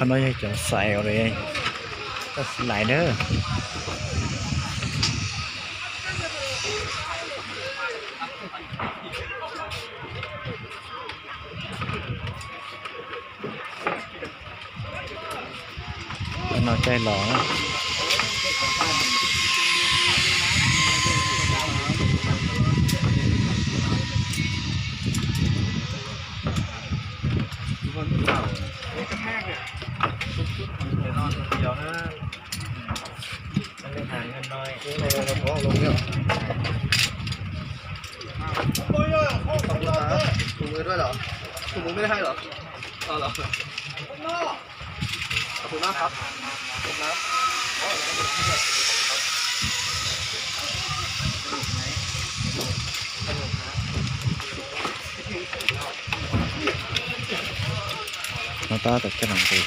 No yog cov xaiv uas toj xis lais na. No caij los. No tab tom coj los nqis.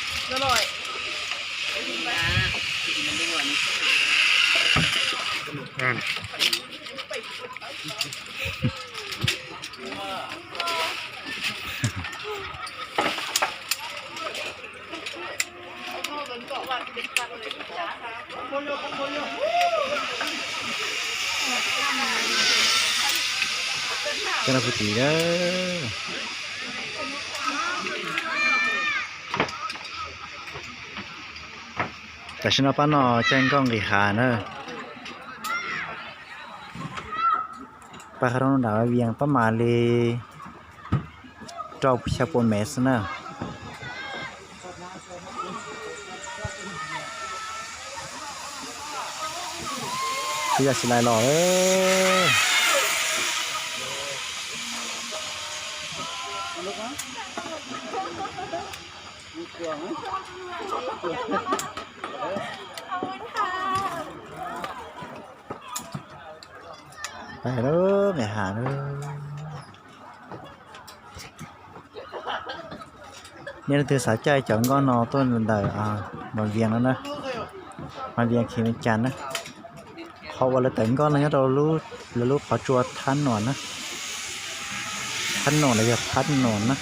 Coj los puag tim na. Tam sim no pab no caij nkoj nqis hav na. Pab qhov rooj nram Vaj Vias pab mam li rau xya pua mev xwb na. Twb yog xis lais los. Pab lub nqis hav na. Nej leej twg xav caij cov nkoj no tuaj ntawm Vaj Vias no na, Vaj Vias Khis Mes Cas na. Qhov uas lawv tawm nkoj no nyob rau lawv lub qhov tsua Thab Nuam na. Thab Nuam los yog Thab Nuam na.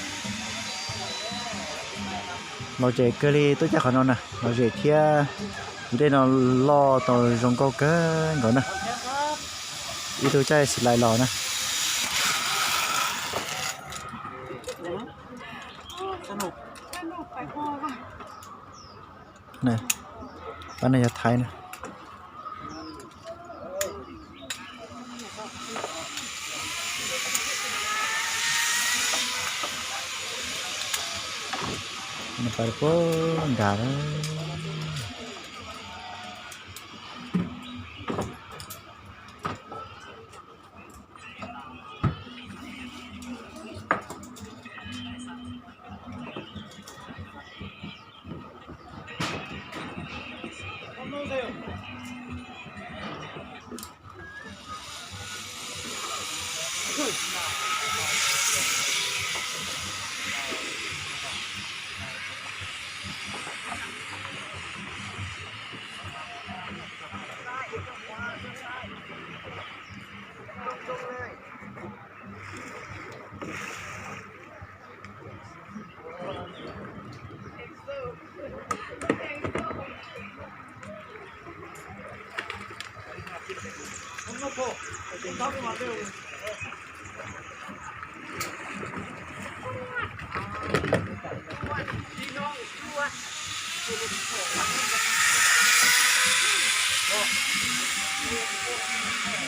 Lom zem kawg li tuaj caij qhov no na, lom zem thiab tus dej no loj tau zoo nkauj kawg nkaus na. Ib tug caij xis lais los na. Pab no yog Thaib na. Pab puag nrad na.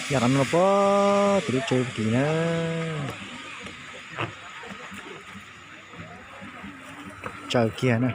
Yog qhov no los puag tim lub tsev tid na. Tsawg kiag na.